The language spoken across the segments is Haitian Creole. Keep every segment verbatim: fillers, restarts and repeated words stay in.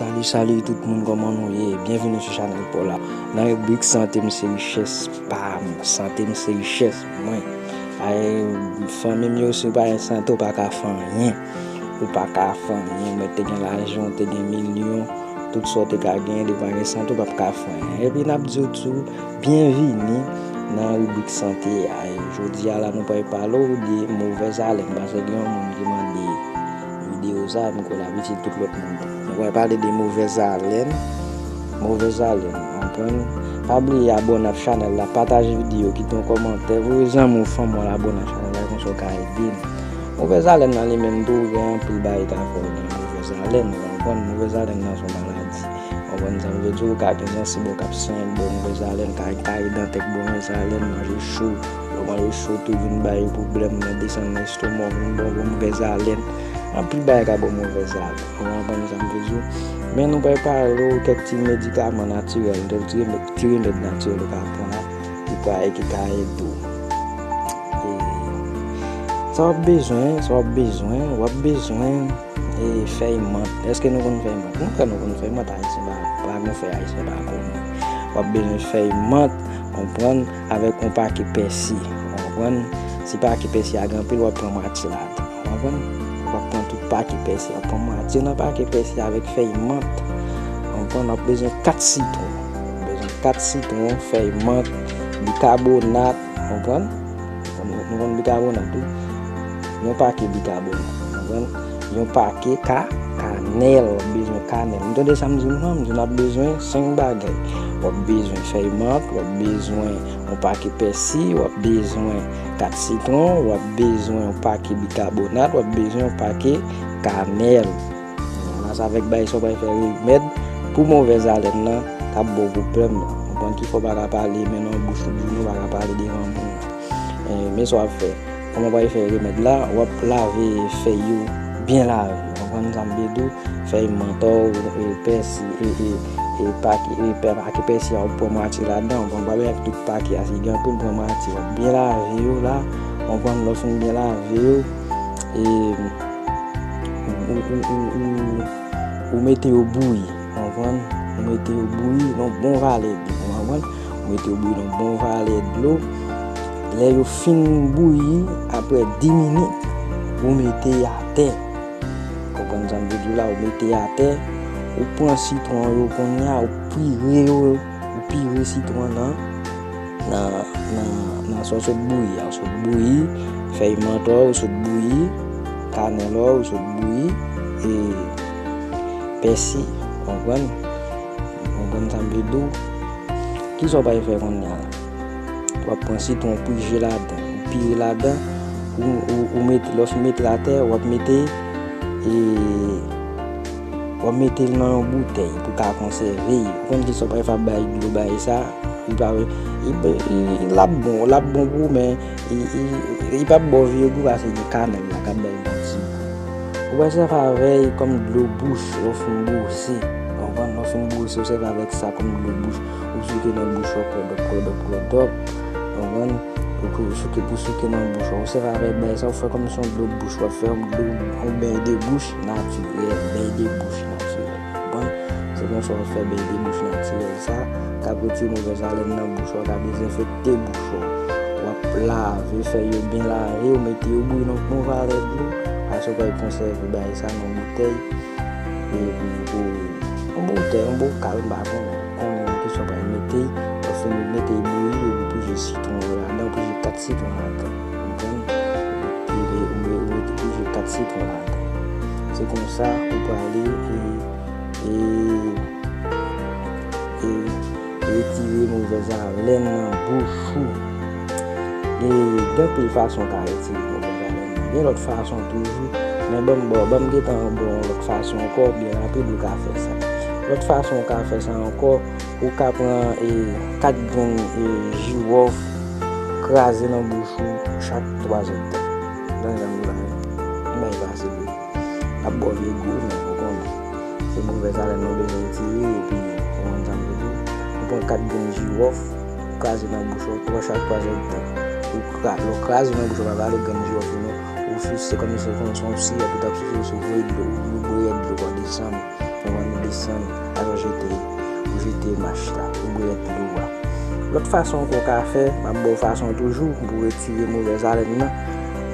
Salut, salut tout moun, kòman nou ye? Byenvini sou chanèl pa w la. Nan ribrik Sante m se richès pa m, sante m se richès mwen. Ay, fanmi m yo, si w pa gen sante, w pa ka fè anyen. Ou pa ka fè anyen. Mwen te gen lajan, ou te gen milyon, tout sa w te ka genyen, depi w pa gen sante, w p ap ka fè anyen. Epi n ap di w tou, byenvini nan ribrik sante a. E jodi a la, nou pral pale w de movèz alèn, paske gen yon moun ki mande videyo sa, m kwè l abitye tout lòt moun. Nou pral pale de movèz alèn. Movèz alèn, w konprann? Pa bliye abòne ak chanèl la, pataje videyo, kite yon kòmantè, voye zanmi w, fanmi w al abòne ak chanèl la, konsa w ka ede m. Movèz alèn nan li menm tou, gen anpil bagay ka fè w gen movèz alèn, w konprann? Movèz alèn nan se yon maladi. W konprann sa m vle di w? Ou ka gen jansib ou k ap senyen, bò movèz alèn, ka, ka ridantan k bò movèz alèn, manje cho. Lè w manje cho tou vin bay ou pwoblèm nan desann nan estoma w, vin ba w movèz alèn. Anpil bagay ka ba w movèz alèn. Ou konprann sa m vle di w? Men nou pral pale w kèk ti medikaman natirèl, kèk ti remèd, ti remèd natirèl ou ka pran la, ki pral, ki ka ede w. E sa w ap bezwen, sa w ap bezwen, w ap bezwen e fèy mant. Èske nou konn fèy mant? Mwen kwè nou konn fèy mant, Ayisyen pa, pa gen fèy Ayisyen pa konnen. W ap bezwen fèy mant, konprann, avèk yon pake pèsi, konprann. Si pake pèsi a gen anpil, w ap pran mwatye ladan, konprann. W ap pran tout pake pèsi, w ap pran mwatye nan pake pèsi avèk fèy mant, konprann. W ap bezwen kat sitwon, w ap bezwen kat sitwon, fèy mant, bikabonat, konprann. Nou konn bikabonat tou. Yon pake bikabonat, konprann? Yon pake ka, kanèl, w ap bezwen kanèl. Nou tande sa m di nou an, m di n ap bezwen senk bagay. W ap bezwen fèy mant, w ap bezwen yon pake pèsi, w ap bezwen kat sitwon, w ap bezwen yon pake bikabonat, w ap bezwen yon pake kanèl. Ansanm avèk bagay sa w pral fè remèd pou movèz alèn nan k ap ba w pwoblèm nan. Konprann ki fè w pa ka pale men nan bouch ou, di nou pa ka pale devan moun nan. Eh, men sa w ap fè. Kòman w pral fè remèd la? W ap lave fèy yo byen lave. Konprann sa m vle di w? Fèy mantò, e, pèsi, e, e, e, pake, e, pè-, pake pèsi a, w pran mwatye ladan. Konprann, pa bezwen tout pake a, si gen anpil, pran mwatye. W ap byen lave yo la. Konprann, lè w fin byen lave yo, e, ou, ou, ou, ou, ou mete yo bouyi, konprann? Ou mete yo bouyi nan bon valè dlo, konprann? Ou mete yo bouyi nan bon valè dlo. Lè yo fin bouyi, apre dis minit, ou mete atè. Konprann sa m vle di w la, ou mete atè, ou pran sitwon yo kounye a, ou pire yo, ou pire sitwon nan, nan, nan, nan sa w sot bouyi a. Ou sot bouyi fèy mantò, ou sot bouyi kanèl ou, ou sot bouyi, e, pèsi, konprann? Konprann sa m vle di w? Kisa w pral fè kounye a la? W ap pran sitwon, ou pije ladan, ou pire ladan, ou, ou, ou mete, lè w fin mete l atè, w ap mete, e, w ap mete l nan yon boutèy pou ka konsève l. Ou konn kisa w pral fè, ap bay dlo, bay sa, li pa, li, li, li, l ap bon, l ap bon pou ou, men li, li, li p ap ba w vye gou paske gen kanèl la k ap bay bon ti gou. Ou pral sèvi avè l kòm dlo bouch lè w fin bwose. Konprann? Lè w fin bwose, ou sèvi avèk sa kòm dlo bouch. Ou souke nan bouch ou, klòdòp, klòdòp, klòdòp. Konprann? Ou, ou souke, pou souke nan bouch ou. Ou sèvi avèk bagay sa, ou fè kòm se yon dlo bouch w ap fè, yon dlo, yon beny de bouch natirèl, beny de bouch natirèl. Konprann? Se konsa w ap fè beny de bouch natirèl sa, k ap retire movèz alèn nan bouch ou, k ap dezenfekte bouch ou. W ap lave, fè yo byen lave, ou mete yo bouyi nan bon valè dlo, apre sa w pral konsève bagay sa nan boutèy, e pou, pou, yon boutèy, yon bokal, m pa konnen, konnen nan kisa w pral mete, w ap fin mete l bouyi, epi pije sitwon yo ladan, pije kat sitwon ladan. Konprann? Epi, ou mete pije kat sitwon ladan. Se konsa, ou prale, e, e, e, retire movèz alèn nan bouch ou. E gen anpil fason w ka retire movèz alèn nan. Gen lòt fason toujou, men ban m ba w, ban m gentan ba w yon lòt fason ankò, byen rapid ou ka fè sa. Lòt fason ou ka fè sa ankò, ou ka pran, e, kat grenn, e, jiwòf, kraze nan bouch ou chak twazè tan. Tande sa m di w la, yon bagay fasil wi. L ap ba w vye gou, men ou konnen. Se movèz alèn nou bezwen retire, epi ou konn sa m vle di w. Ou pran kat grenn jiwòf, ou kraze nan bouch ou, twa, chak twazè tan. Ou kra-, lè w kraze nan bouch ou, pa vale grenn jiwòf yo non. Ou souse kòmsi se yon, se yon sirèt, ou t ap souse, ou voye dlo, ou voye dlo pa desann. Ou konprann? desann, alò jete, ou jete mach la, ou bwè dlo a. Lòt fason ke w ka fè, m ap ba w fason toujou pou retire movèz alèn nan.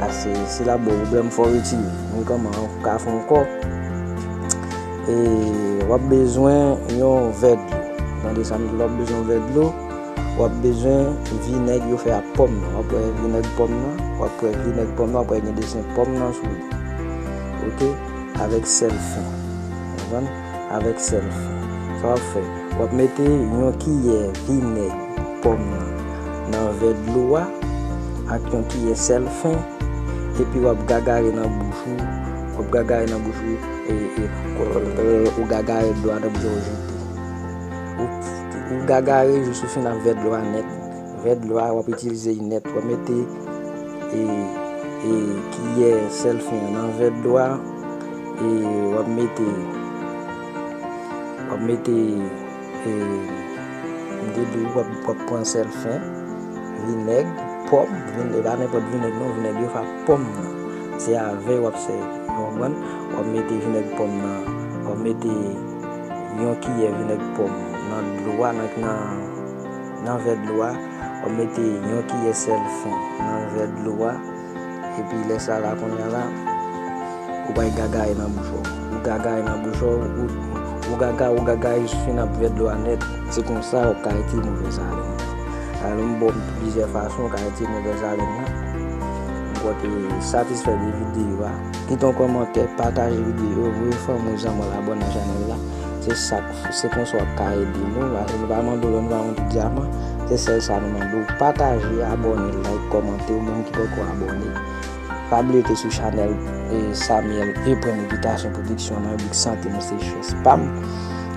A se, si l ap ba w pwoblèm, fò w retire. Men kòman w ka fè ankò? E w ap bezwen yon vè dlo. Tande sa m di w, w ap bezwen yon vè dlo. W ap bezwen vinèg yo fè ak pòm nan. W ap wè vinèg pòm nan, w ap wè vinèg pòm nan, w ap wè gen desen pòm nan sou li. Oke? Avèk sèl fen. Konprann? Avèk sèl fen. Sa w ap fè? W ap mete yon kiyè vinèg pòm nan nan vè dlo a ak yon kiyè sèl fen, epi w ap gagare nan bouch ou, w ap gagare nan bouch ou, e, e, ou gagare dlo a nan bouch ou jete. Ou, ou gagare jis ou fin ap vè dlo a nèt. Vè dlo a, w ap itilize l nèt. W ap mete, e, e, kiyè sèl fen an nan vè dlo a. E w ap mete, w ap mete, e, m te di w, w ap, w ap pran sèl fen, vinèg, pòm, vin-, e pa nenpòt vinèg non, vinèg yo fè ak pòm nan. Se avè w ap sèvi, w konprann? W ap mete vinèg pòm nan, w ap mete yon kiyè vinèg pòm nan dlo a, nan, nan, nan vè dlo a, w ap mete yon kiyè sèl fen nan vè dlo a, epi lè sa la, kounye a la, ou bay gagare nan bouch ou. Ou gagare nan bouch ou, ou, ou gagare, ou gagare jis fin ap vè dlo a nèt. Se konsa w ka retire movèz alèn nan. Alò, m ba w plizyè fason w ka retire movèz alèn nan. M konte satisfè de videyo a. Kite yon kòmantè, pataje videyo, voye fanmi w, zanmi w abòne nan chanèl la. Se sa, se konsa w ap ka ede nou. Nou pa mande w lò, nou pa mande w dyaman. Se sèl sa nou mande w. Pataje, abòne, like, kòmante, ou menm ki poko abòne. Pa bliye te sou chanèl, e, Samuel Epren Evitasyon Pwodiksyon nan ribrik Sante m Sechrès pa m.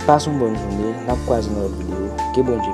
Pase yon bòn jounen, n ap kwaze nan lòt videyo. Ke Bondye